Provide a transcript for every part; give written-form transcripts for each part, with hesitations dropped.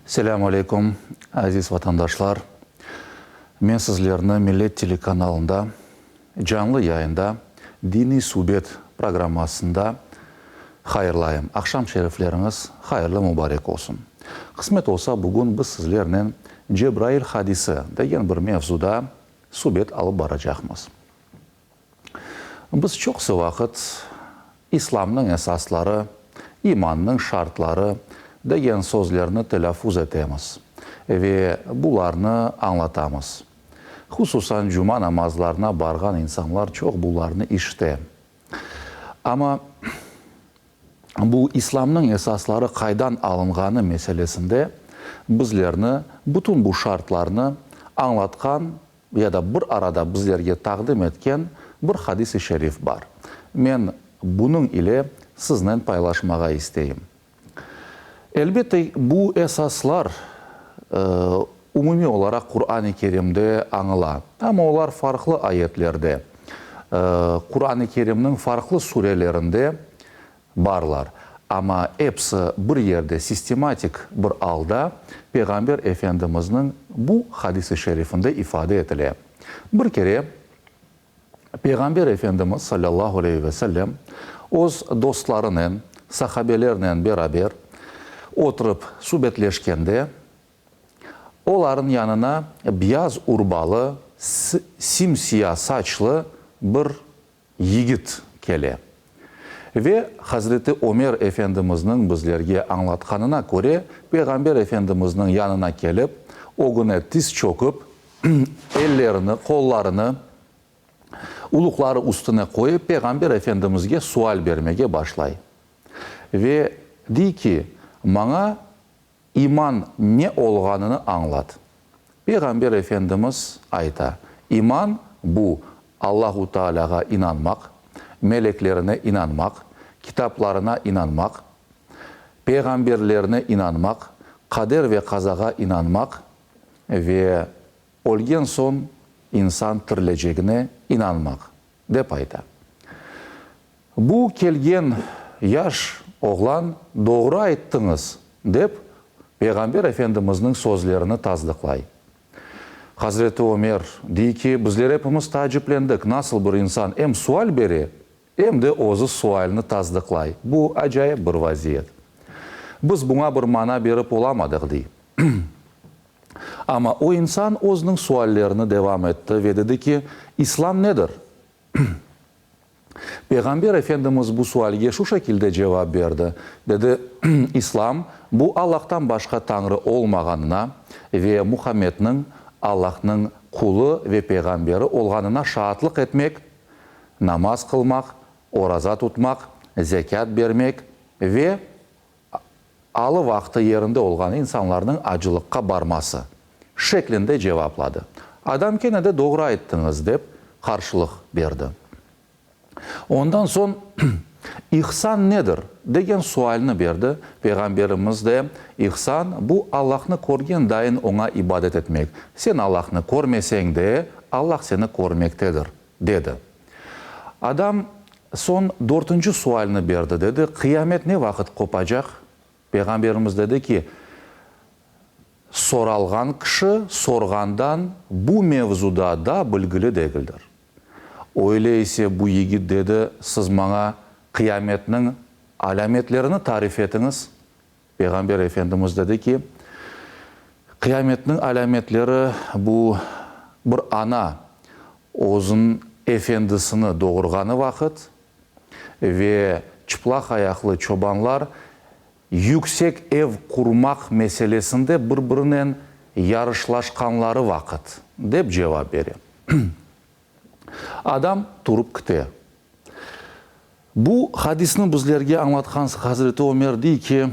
Selâmü aleyküm, aziz vatandaşlar! Men sizlerni Millet telekanalında canlı yayında Diniy subet programmasında hayırlayım. Aqşam şerifleriñiz hayırlı mubarek olsun. Qısmet olsa, bugün biz sizlernen Cebrail hadisi degen bir mevzuda subet alıp baracaqmız. Biz çoqusı vaqıt İslamnıñ esasları, imannıñ şartları degen sözlerni telâffuz etemiz ve bularnı añlatamız. Hususan cuma namazlarına barğan insanlar çoq bularnı işite. Amma bu İslamnıñ esasları qaydan alınğanı meselesinde bizlerni bütün bu şartlarnı añlatqan ya da bir arada bizlerge taqdim etken bir hadis-i şerif bar. Men bunıñ ile siznen paylaşmağa isteyim. Elbette, bu esaslar umumiy olaraq Quran-ı Kerimde añıla, amma olar farqlı ayetlerde, Quran-ı Kerimniñ farqlı surelerinde barlar. Amma episi bir yerde sistematik bir alda Peyğamber Efendimizniñ bu hadis-i şerifinde ifade etile. Bir kere Peyğamber Efendimiz salâllahu aleyhi ve sellem öz dostlarınen, sahabelernen beraber oturıp subetleşkende, olarnıñ yanına biyaz urbalı, sim-siya saçlı bir yigit kele. Ve Hazreti Ömer Efendimizniñ bizlerge añlatqanına köre, Peyğamber Efendimizniñ yanına kelip, ögüne tiz çökip, ellerini, qollarını uluqları üstüne qoyıp, Peyğamber Efendimizge sual bermege başlay. Ve dey ki, Maña İman ne olğanını añlat. Peyğamber Efendimiz ayta, İman, bu, Allahu Taalâğa inanmaq, meleklerine inanmaq, kitaplarına inanmaq, peyğamberlerine inanmaq, qader ve qazağa inanmaq ve ölgen soñ insan tirilecegine inanmaq, dep ayta. Bu kelgen yaş oğlan doğru ayttıñız, dep, Peyğamber Efendimizniñ sözlerini tasdıqlay. Hazreti Ömer dey ki, bizler epimiz taaciplendik, nasıl bir insan em sual bere, em de özü sualni tasdıqlay. Bu acayip bir vaziyet. Biz buña bir mana berip olamadıq, dey. Amma o insan özüniñ suallerini devam etti ve dedi ki, İslam nedir? Peyğamber Efendimiz bu sualge şu şekilde cevap berdi, dedi, İslam, bu Allahtan başqa Tañrı olmağanına ve Muhammedniñ Allahnıñ qulu ve peyğamberi olğanına şaatlıq etmek, namaz qılmaq, oraza tutmaq, zekât bermek ve alı-vaqtı yerinde olğan insanlarnıñ acılıqqa barması, şeklinde cevapladı. Adam kene de doğru ayttıñız, dep qarşılıq berdi. Ondan soñ İhsan nedir? degen sualni berdi. Peyğamberimiz de, İhsan, bu Allahnı körgen dayın oña ibadet etmek. Sen Allahnı körmeseñ de, Allah seni körmektedir, dedi. Adam soñ dörtünci sualni berdi, dedi, Qıyamet ne vaqıt qopacaq? Peyğamberimiz dedi ki, Soralğan kişi sorğandan bu mevzuda da bilgili degildir. Öyle ise bu yigit dedi, siz maña qıyametniñ alâmetlerini tarif etiñiz. Peyğamber Efendimiz dedi ki, Qıyametniñ alâmetleri bu, bir ana özüniñ efendisini doğurğanı vaqıt ve çıplaq ayaqlı çobanlar yüksek ev qurmaq meselesinde bir-birinen yarışlaşqanları vaqıt, dep cevap bere. Adam turıp kite. Bu hadisni bizlerge añlatqan Hazreti Ömer dey ki,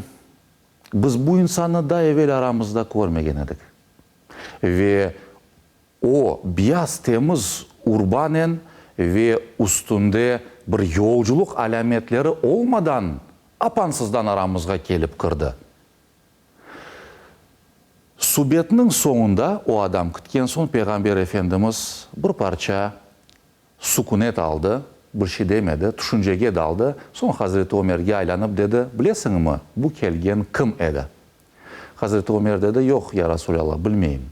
Biz bu insannı daa evel aramızda körmegen edik. Ve o, biyaz temiz urbanen ve üstünde bir yolculıq alâmetleri olmadan apansızdan aramızğa kelip kirdi. Subetniñ soñunda o adam kitken soñ Peyğamber Efendimiz bir parça sükünet aldı, bir şey demedi, tüşüncege daldı. Soñ Hazreti Ömerge aylanıp dedi, Bilesiñmi, bu kelgen kim edi? Hazreti Ömer dedi, Yoq, ya Rasulâllah, bilmeyim.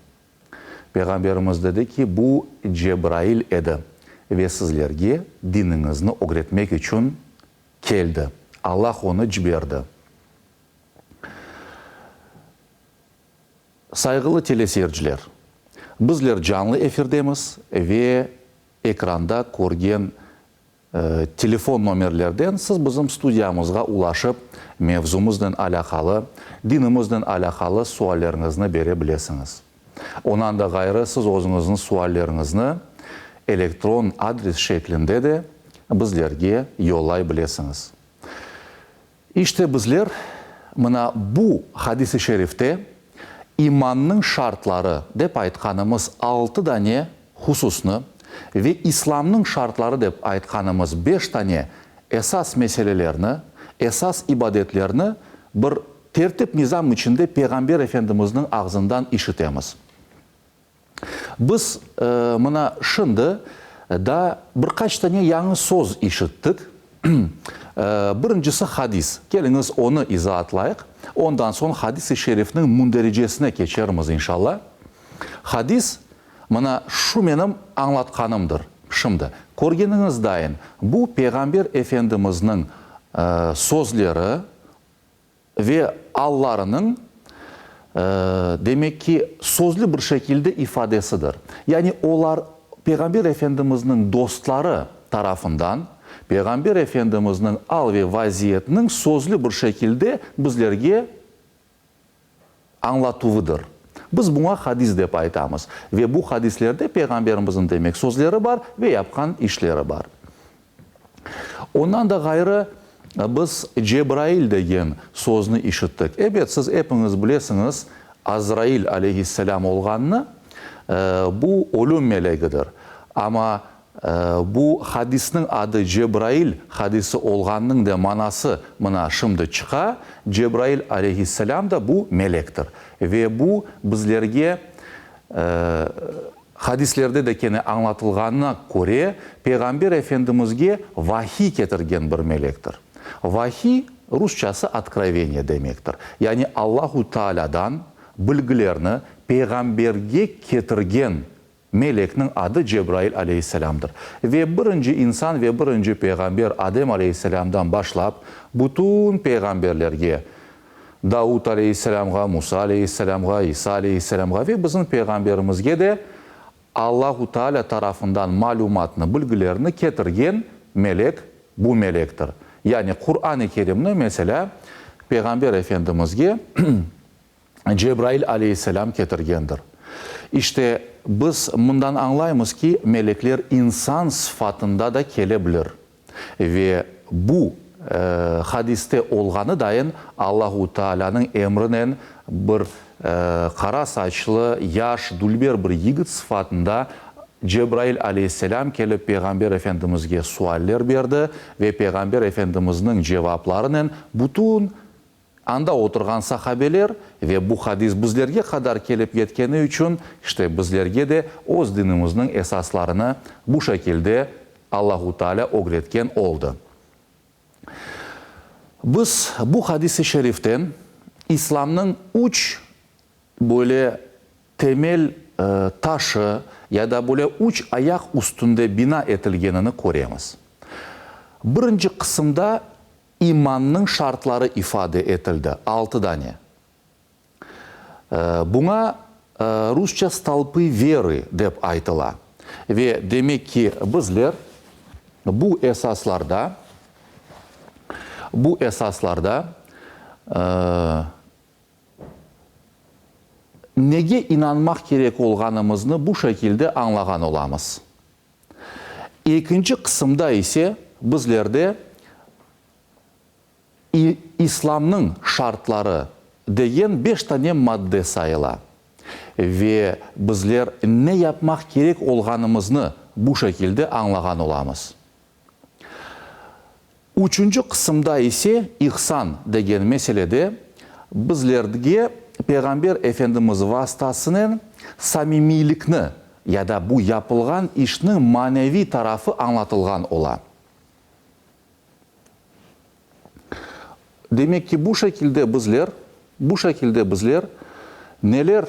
Peyğamberimiz dedi ki, Bu Cebrail edi ve sizlerge diniñizni ögretmek içün keldi. Allah onı ciberdi. Sayğılı teleseyirciler, bizler canlı efirdemiz ve ekranda körgen telefon nomerlerden siz bizim studiyamızğa ulaşıp, mevzumıznen alâqalı, dinimiznen alâqalı sualleriñizni bere bilesiñiz. Ondan da ğayrı, siz özüñizniñ sualleriñizni elektron adres şeklinde de bizlerge yollay bilesiñiz. İşte bizler mına bu hadis-i şerifte imannıñ şartları dep aytqanımız altı dane hususnı ve İslamnıñ şartları dep aytqanımız beş tane esas meselelerni, esas ibadetlerni bir tertip-nizam içinde Peyğamber Efendimizniñ ağzından işitemiz. Biz mına şimdi daa bir qaç tane yañı söz işittik. Birincisi hadis. Keliñiz, onı izaatlayıq. Ondan soñ hadis-i şerifniñ mündericesine keçermiz, inşalla. Hadis, mına şu menim añlatqanımdır. Şimdi, körgeniñiz dayın, bu Peyğamber Efendimizniñ sözleri, Ve allarınıñ, demek ki, sözlü bir şekilde ifadesidir. Yani olar Peyğamber Efendimizniñ dostları tarafından Peyğamber Efendimizniñ al ve vaziyetiniñ sözlü bir şekilde bizlerge añlatuvıdır. Biz buña hadis dep aytamız. Ve bu hadislerde Peyğamberimizniñ, demek, sözleri bar ve yapqan işleri bar. Ondan da ğayrı, biz Cebrail degen sözni işittik. Ebet, siz epiñiz bilesiñiz, Azrail aleyhisselâm olğanını, bu ölüm melegidir. Amma bu hadisniñ adı Cebrail hadisi olğanınıñ da manası mına şimdi çıqa, Cebrail aleyhisselâm da bu melektir. Ve bu bizlerge Hadislerde de kene añlatılğanına köre, Peyğamber Efendimizge vahiy ketirgen bir melektir. Vahiy, rusçası otkroveniye demektir. Yani Allahu Taalâdan bilgilerni Peyğamberge ketirgen melekniñ adı Cebrail aleyhisselâmdır. Ve birinci insan ve birinci peyğamber Adem aleyhisselâmdan başlap, bütün peyğamberlerge, Davut aleyhisselâmğa, Musa aleyhisselâmğa, İsa aleyhisselâmğa ve bizim Peyğamberimizge de Allahu Teala tarafından malümatnı, bilgilerni ketirgen melek bu melektir. Yani Quran-ı Kerimni, meselâ, Peyğamber Efendimizge Cebrail aleyhisselâm ketirgendir. İşte, biz mından añlaymız ki, melekler insan sıfatında da kele bilir. Ve bu, hadiste olğanı dayın, Allahu Taalânıñ emrinen bir qara saçlı, yaş, dülber bir yigit sıfatında Cebrail aleyhisselâm kelip Peyğamber Efendimizge sualler berdi ve Peyğamber Efendimizniñ cevaplarınen bütün Anda oturğan sahabeler ve bu hadis bizlerge qadar kelip yetkeni içün, işte bizlerge de öz dinimizniñ esaslarını bu şekilde Allahu Teala ögretken oldı. Biz bu hadis-i şeriften İslamnıñ üç böyle temel taşı ya da böyle üç ayaq üstünde bina etilgenini köremiz. Birinci qısımda İmannıñ şartları ifade etildi, altı dane. Buña rusça stolpı verı dep aytıla. Ve demek ki, bizler bu esaslarda, bu esaslarda nege inanmaq kerek olğanımıznı bu şekilde añlağan olamız. Ekinci qısımda ise bizlerde İslamnıñ şartları degen beş tane madde sayıla ve bizler ne yapmaq kerek olğanımıznı bu şekilde añlağan olamız. Üçünci qısımda ise ihsan degen meselede bizlerge Peyğamber Efendimiz vastasınen samimiylikni ya da bu yapılğan işniñ maneviy tarafı añlatılğan ola. Demek ki, bu şekilde bizler, bu şekilde bizler. Neler,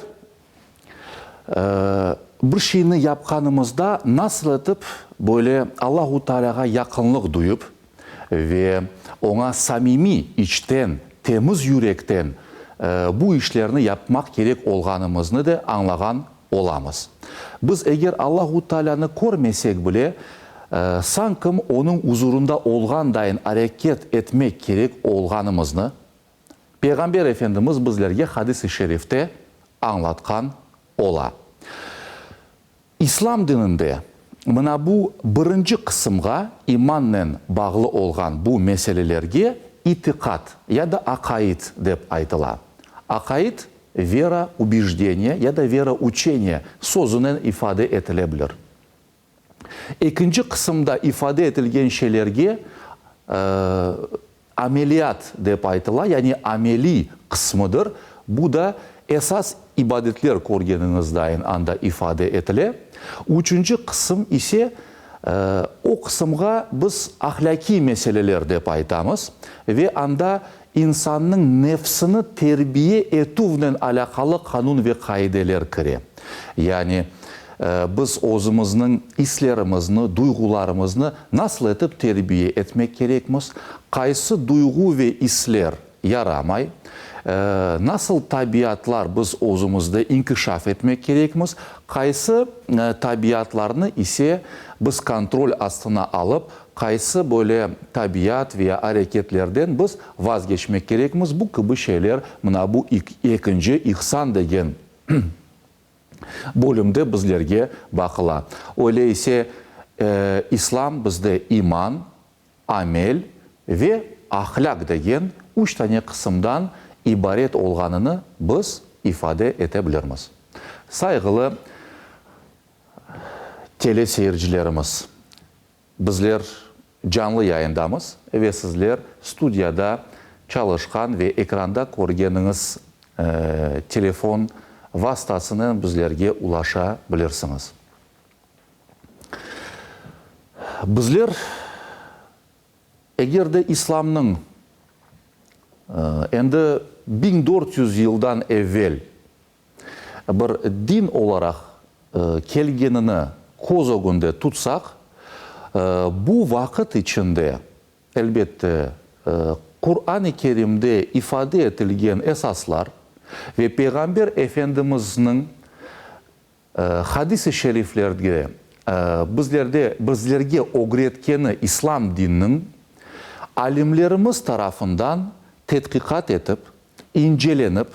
bir şeyni yapqanımızda nasıl etip böyle Allahu Tealâğa yaqınlıq duyıp ve oña samimiy içten, temiz yürekten bu işlerni yapmaq kerek olğanımıznı da añlağan olamız. Biz eger Allahu Tealânı körmesek bile, sankim onıñ uzurında olğandayın areket etmek kerek olğanımıznı Peyğamber Efendimiz bizlerge hadis-i şerifte añlatqan ola. İslam dininde mına bu birinci qısımğa, imannen bağlı olğan bu meselelerge itiqat ya da aqaid dep aytıla. Aqaid, veroubejdeniye ya da verouçeniye sözünen ifade etile bilir. Ekinci qısımda ifade etilgen şeylerge ameliyat dep aytıla, yani ameliy qısmıdır. Bu da esas ibadetler körgeniñiz dayın anda ifade etile. Üçünci qısım ise, o qısımğa biz ahlâkiy meseleler dep aytamız ve anda insannıñ nefsini terbiye etüvnen alâqalı qanun ve qaideler kire. Yani, biz özümizniñ islerimizni, duyğularımıznı nasıl etip terbiye etmek kerekmiz, qaysı duyğu ve isler yaramay, nasıl tabiatlar biz özümizde inkişaf etmek kerekmiz, qaysı tabiatlarnı ise biz kontrol astına alıp, Qaysı böyle tabiat veya areketlerden biz vazgeçmek kerekmiz, bu kibi şeyler mına bu ekinci ihsan degen bölümde bizlerge baqıla. Öyle ise, İslam bizde iman, amel ve ahlâq degen üç tane qısımdan ibaret olğanını biz ifade ete bilirmiz. Sayğılı teleseyircilerimiz! Bizler canlı yayındamız ve sizler studiyada çalışqan ve ekranda körgeniñiz telefon vastasınen bizlerge ulaşa bilirsiñiz. Bizler eger de İslamnıñ endi 1400 yıldan evel bir din olaraq kelgenini köz ögünde tutsaq, bu vaqıt içinde, elbette, Quran-ı Kerimde ifade etilgen esaslar ve Peyğamber Efendimizniñ hadis-i şeriflerde bizlerde bizlerge ögretkeni İslam dininiñ alimlerimiz tarafından tedqiqat etip, incelenip,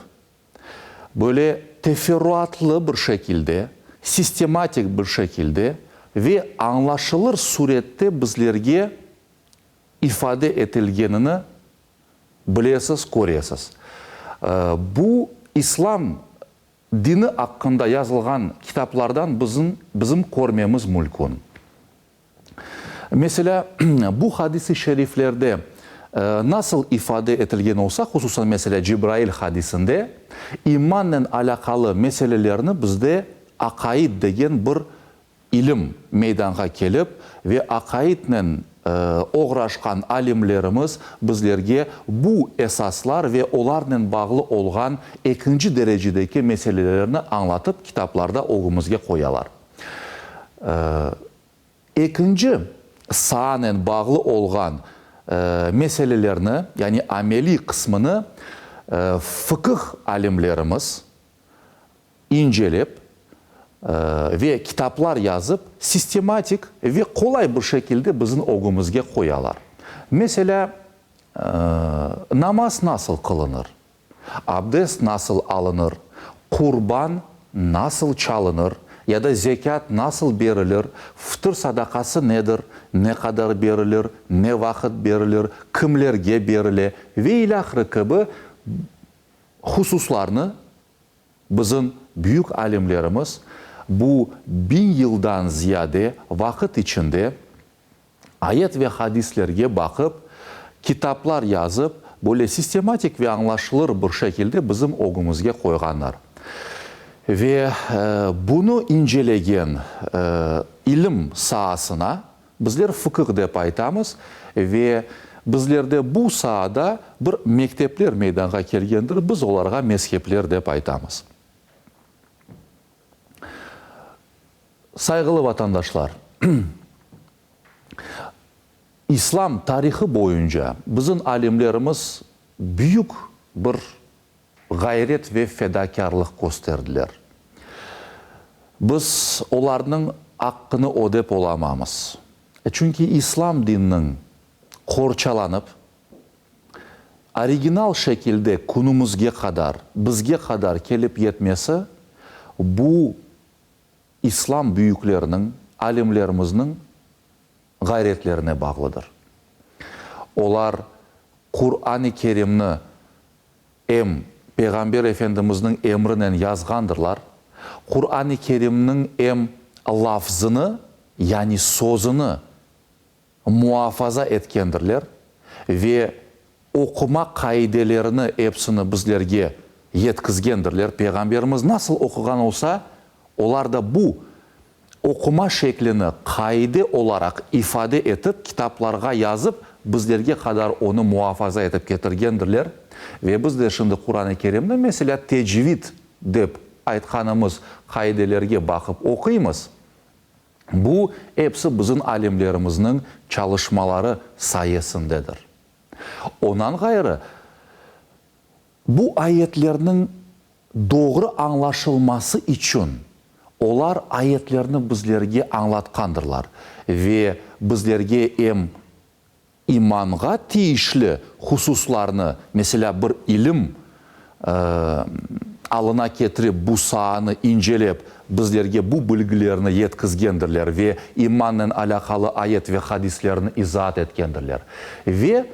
Böyle teferruatlı bir şekilde, sistematik bir şekilde ve añlaşılır surette bizlerge ifade etilgenini bilesiz, köresiz. Bu İslam dini aqqında yazılğan kitaplardan bizim körmemiz mülkün. Meselâ, bu hadis-i şeriflerde nasıl ifade etilgen olsa, hususan, meselâ, Cibrail hadisinde, imannen alâqalı meselelerni bizde aqaid degen bir ilim meydanğa kelip ve aqaidnen oğraşqan alimlerimiz bizlerge bu esaslar ve olarnen bağlı olğan ekinci derecedeki meselelerni añlatıp kitaplarda ögümizge qoyalar. Ekinci saanen bağlı olğan meselelerni, yani ameliy qısmını fıqıh alimlerimiz incelep ve kitaplar yazıp, sistematik ve qolay bir şekilde bizim ögümizge qoyalar. Meselâ, namaz nasıl qılınır? Abdest nasıl alınır, qurban nasıl çalınır ya da zekât nasıl berilir, fıtır sadaqası nedir, ne qadar berilir, ne vaqıt berilir, kimlerge berile ve ilâhre kibi hususlarnı bizim büyük alimlerimiz bu biñ yıldan ziyade vaqıt içinde Ayet ve hadislerge baqıp, kitaplar yazıp, böyle sistematik ve añlaşılır bir şekilde bizim ögümizge qoyğanlar. Ve bunı incelegen ilim saasına bizler fıqıh dep aytamız ve bizlerde bu saada bir mektepler meydanğa kelgendir, biz olarğa mezhepler dep aytamız. Sayğılı vatandaşlar, İslam tarihı boyunca bizim alimlerimiz büyük bir ğayret ve fedakârlıq kösterdiler. Biz olarnıñ aqqını ödep olamamız. Çünki İslam dininiñ qorçalanıp, original şekilde künümizge qadar, bizge qadar kelip yetmesi, bu İslam büyükleriniñ, alimlerimizniñ ğayretlerine bağlıdır. Olar Quran-ı Kerimni em Peyğamber Efendimizniñ emrinen yazğandırlar, Quran-ı Kerimniñ em lafzını, yani sözüni muafaza etkendirler ve oquma qaidelerini epsini bizlerge yetkizgendirler. Peyğamberimiz nasıl oquğan olsa, olar da bu oquma şeklini qaide olaraq ifade etip, kitaplarğa yazıp, bizlerge qadar onı muafaza etip ketirgendirler. Ve biz de şimdi Quran-ı Kerimni, meselâ, tecvid dep aytqanımız qaidelerge baqıp oquymız. Bu epsi bizim alimlerimizniñ çalışmaları sayesindedir. Ondan ğayrı, bu ayetlerniñ doğru añlaşılması içün olar ayetlerni bizlerge añlatqandırlar ve bizlerge em İmanğa tiyişli hususlarnı, meselâ, bir ilim alına ketirip, bu saanı incelep, bizlerge bu bilgilerni yetkizgendirler ve imannen alâqalı ayet ve hadislerni izaat etkendirler. Ve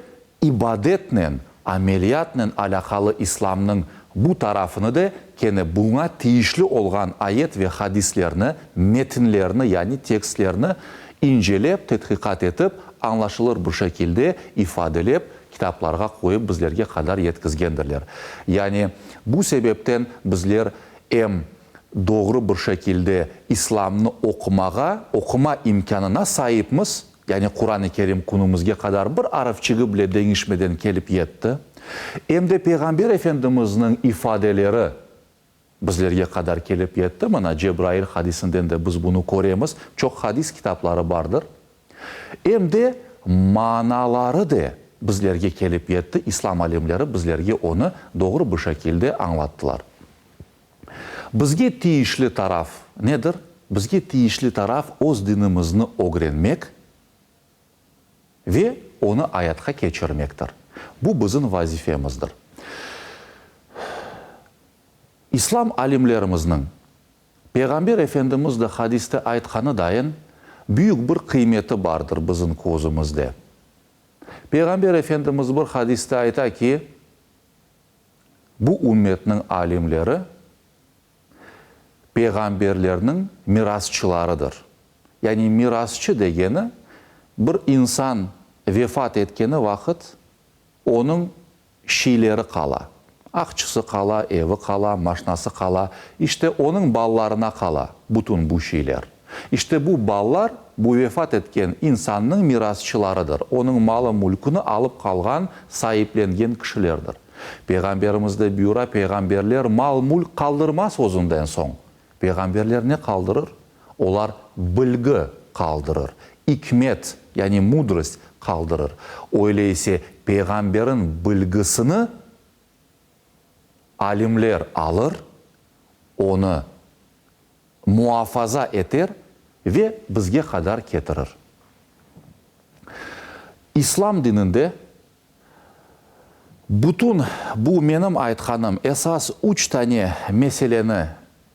ibadetnen, ameliyatnen alâqalı İslamnıñ bu tarafını de kene buña tiyişli olğan ayet ve hadislerni, metinlerni, yani tekstlerni incelep, tedqiqat etip, añlaşılır bir şekilde ifadelep, kitaplarğa qoyıp bizlerge qadar yetkizgendirler. Yani bu sebepten bizler em doğru bir şekilde İslamnı oqumağa, oquma imkânına saipmiz, yani Quran-ı Kerim künümizge qadar bir arfçigi bile deñişmeden kelip yetti, em de Peyğamber Efendimizniñ ifadeleri bizlerge qadar kelip yetti, mına Cebrail hadisinden de biz bunı köremiz, çoq hadis kitapları bardır, em de manaları de bizlerge kelip yetti, İslam alimleri bizlerge onı doğru bir şekilde añlattılar. Bizge tiyişli taraf nedir? Bizge tiyişli taraf öz dinimizni ögrenmek ve onı ayatqa keçirmektir. Bu bizim vazifemizdir. İslam alimlerimizniñ, Peyğamber Efendimiz de hadiste aytqanı dayın, büyük bir qıymeti bardır bizim közümizde. Peyğamber Efendimiz bir hadiste ayta ki, Bu ümmetniñ alimleri peyğamberlerniñ mirasçılarıdır. Yani mirasçı degeni, bir insan vefat etkeni vaqıt onıñ şiyleri qala, aqçısı qala, evi qala, maşnası qala, işte onıñ balalarına qala bütün bu şiyler. İşte bu balalar bu vefat etken insannıñ mirasçılarıdır, onıñ malı-mülküni alıp qalğan, saiplengen kişilerdir. Peyğamberimiz de buyura, Peyğamberler mal-mülk qaldırmaz özünden soñ. Peyğamberler ne qaldırır? Olar bilgi qaldırır, ikmet, yani mudrost, qaldırır. Öyle ise peyğamberin bilgisini alimler alır, onı muafaza eter ve bizge qadar ketirir. İslam dininde bütün bu menim aytqanım esas üç tane meseleni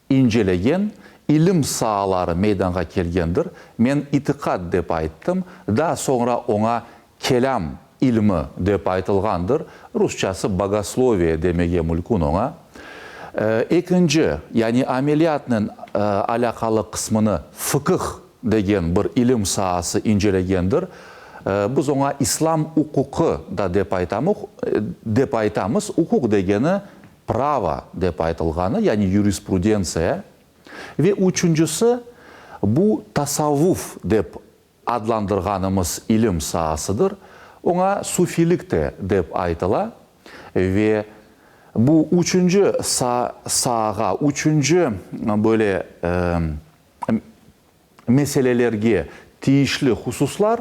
incelegen ilim saaları meydanğa kelgendir. Men itiqat dep ayttım, daa soñra oña kelâm ilmi dep aytılğandır, rusçası bogosloviye demege mülkün oña. Ekinci, yani ameliyatnen alâqalı qısmını fıkıh degen bir ilim saası incelegendir. Biz oña İslam uquqı da dep aytamıq, dep aytamız, uquq degeni pravo dep aytılğanı, yani yurisprudentsiya. Ve üçüncisi, bu tasavvuf dep adlandırğanımız ilim saasıdır, oña sufilik de dep aytıla ve bu üçünci saağa, üçünci böyle. meselelerge tiyişli hususlar,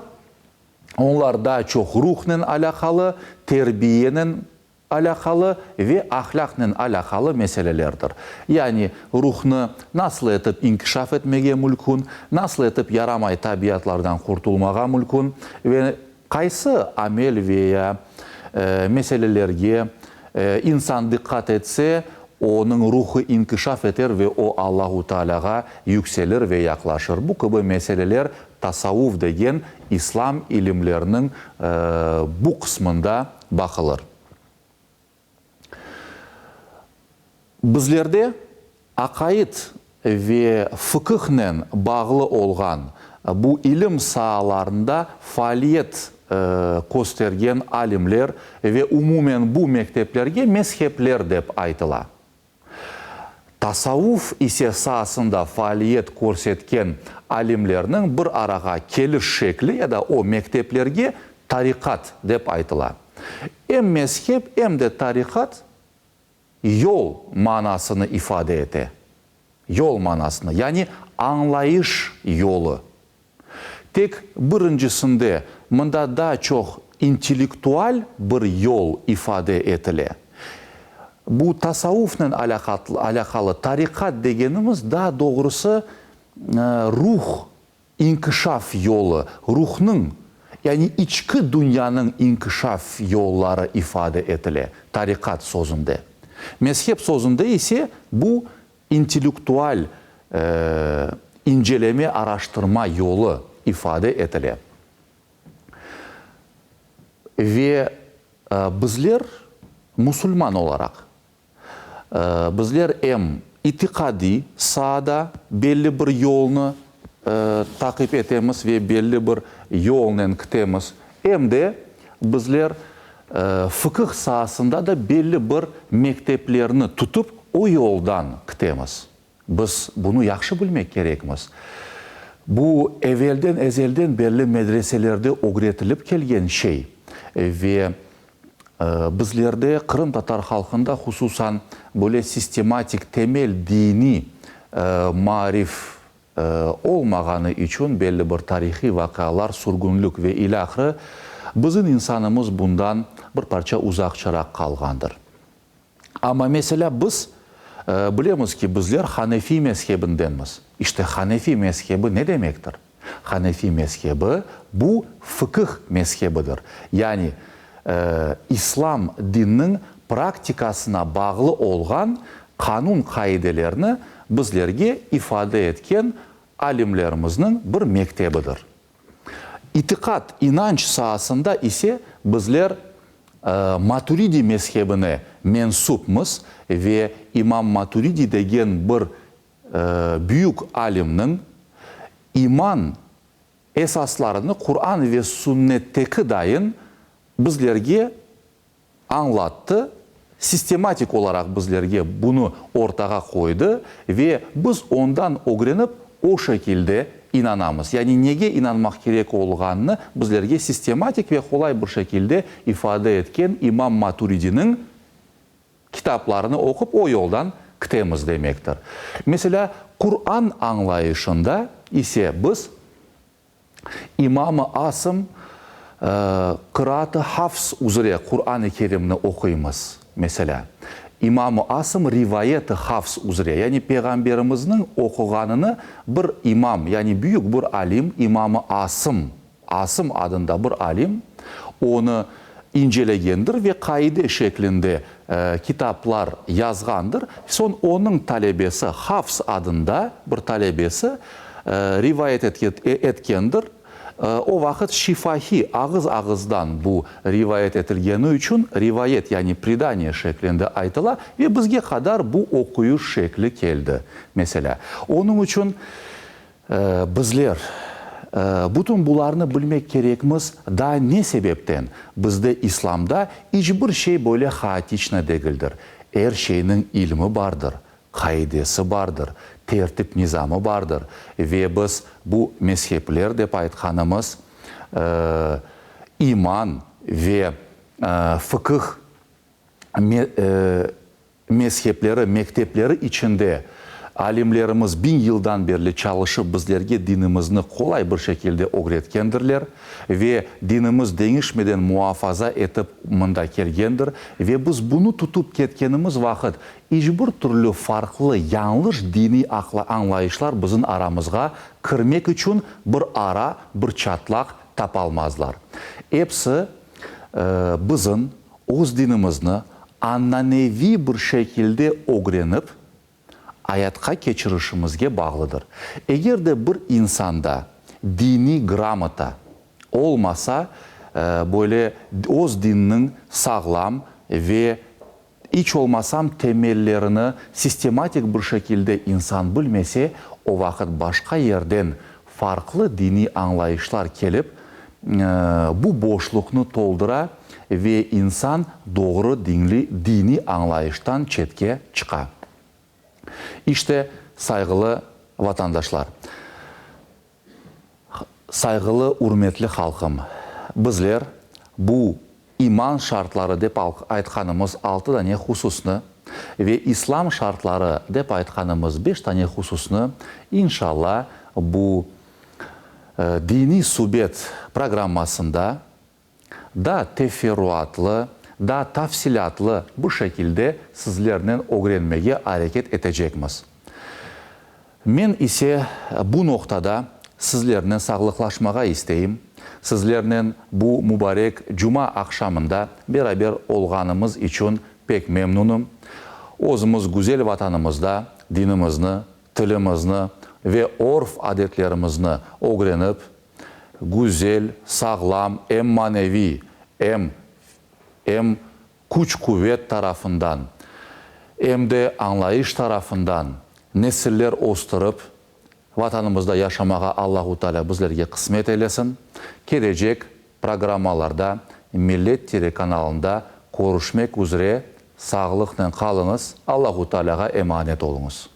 onlar daa çoq ruhnen alâqalı, terbiyenen alâqalı ve ahlâqnen alâqalı meselelerdir. Yani ruhnı nasıl etip inkişaf etmege mülkün, nasıl etip yaramay tabiatlardan qurtulmağa mülkün ve qaysı amel ve ya meselelerge insan diqqat etse, onıñ ruhı inkişaf eter ve o Allahu Tealâğa yükselir ve yaqlaşır. Bu kibi meseleler tasavvuf degen İslam ilimleriniñ bu qısmında baqılır. Bizlerde aqaid ve fıkıhnen bağlı olğan bu ilim saalarında faaliyet köstergen alimler ve umumen bu mekteplerge mezhepler dep aytıla. Tasavvuf ise saasında faaliyet körsetken alimlerniñ bir arağa keliş şekli ya da o mekteplerge tariqat dep aytıla. Em mezhep, em de tariqat yol manasını ifade ete. Yol manasını, yani añlayış yolu. Tek birincisinde mında daa çoq intellektual bir yol ifade etile. Bu tasavvufnen alâqalı tariqat degenimiz daa doğrusı ruh inkişaf yolu, ruhnıñ, yani içki dünyanıñ inkişaf yolları ifade etile tariqat sözünde. Mezhep sözünde ise bu intellektual inceleme-araştırma yolu ifade etile. Ve bizler musulman olaraq, bizler em itiqadiy saada belli bir yolnı taqip etemiz ve belli bir yolnen kitemiz, em de bizler fıkıh saasında da belli bir mekteplerni tutıp, o yoldan kitemiz. Biz bunı yahşı bilmek kerekmiz. Bu evelden-ezelden berli medreselerde ögretilip kelgen şey ve bizlerde, qırımtatar halqında hususan, böyle sistematik temel diniy maarif olmağanı içün belli bir tarihiy vaqialar, sürgünlik ve ilâhre, bizim insanımız bundan bir parça uzaqçaraq qalğandır. Amma, meselâ, biz bilemiz ki, bizler hanefiy mezhebindenmiz. İşte, hanefiy mezhebi ne demektir? Hanefiy mezhebi, bu fıkıh mezhebidir. Yani, İslam dininiñ praktikasına bağlı olğan qanun-qaidelerni bizlerge ifade etken alimlerimizniñ bir mektebidir. İtiqat, inanç saasında ise bizler Maturidi mezhebine mensupmız ve İmam Maturidi degen bir büyük alimniñ iman esaslarını Quran ve Sünnetteki dayın bizlerge añlattı, sistematik olaraq bizlerge bunı ortağa qoydı ve biz ondan ögrenip o şekilde inanamız. Yani nege inanmaq kerek olğanını bizlerge sistematik ve qolay bir şekilde ifade etken İmam Maturidiniñ kitaplarını oqup o yoldan kitemiz demektir. Meselâ, Quran añlayışında ise biz İmam-ı Asım qıraat-ı Hafs üzre Quran-ı Kerimni oquymız, meselâ. İmam-ı Asım rivayet-i Hafs üzre, yani Peyğamberimizniñ oquğanını bir imam, yani büyük bir alim, İmam-ı Asım, Asım adında bir alim, onı incelegendir ve qaide şeklinde kitaplar yazğandır. Soñ onıñ talebesi, Hafs adında bir talebesi rivayet etkendir. O vaqıt şifahiy, ağız-ağızdan bu rivayet etilgeni içün rivayet, yani predaniye şeklinde aytıla ve bizge qadar bu oquyış şekli keldi, meselâ. Onıñ içün Bizler bütün bularnı bilmek kerekmiz, daa ne sebepten? Bizde İslamda iç bir şey böyle haotiçno degildir. Er şeyniñ ilmi bardır, qaidesi bardır, tertip-nizamı bardır ve biz bu mezhepler dep aytqanımız iman ve fıkıh mezhepleri, mektepleri içinde. Alimlerimiz biñ yıldan berli çalışıp bizlerge dinimizni qolay bir şekilde ögretkendirler ve dinimiz deñişmeden muafaza etip mında kelgendir ve biz bunı tutıp ketkenimiz vaqıt iç bir türlü farqlı yañlış diniy añlayışlar bizim aramızğa kirmek içün bir ara, bir çatlaq tapalmazlar. Episi bizim öz dinimizni ananeviy bir şekilde ögrenip, ayatqa keçirişimizge bağlıdır. Eger de bir insanda diniy gramota olmasa, böyle öz dininiñ sağlam ve iç olmasam temellerini sistematik bir şekilde insan bilmese, o vaqıt başqa yerden farqlı diniy añlayışlar kelip, bu boşluqnı toldura ve insan doğru diniy añlayıştan çetke çıqa. İşte, sayğılı vatandaşlar, sayğılı, ürmetli halqım, bizler bu iman şartları dep aytqanımız altı dane hususnı ve İslam şartları dep aytqanımız beş dane hususnı, inşalla, bu Diniy subet programmasında daa teferruatlı, daa tafsilâtlı bir şekilde sizlernen ögrenmege areket etecekmiz. Men ise bu noqtada sizlernen sağlıqlaşmağa isteyim, sizlernen bu mubarek cuma aqşamında beraber olğanımız içün pek memnunım. Özümiz güzel Vatanımızda dinimizni, tilimizni ve örf-adetlerimizni ögrenip, güzel, sağlam, em maneviy, em em küç-quvet tarafından, em de añlayış tarafından nesiller östürip, Vatanımızda yaşamağa Allahu Teala bizlerge qısmet eylesin. Kelecek programmalarda Millet telekanalında körüşmek üzre, sağlıqnen qalıñız, Allahu Tealağa emanet oluñız.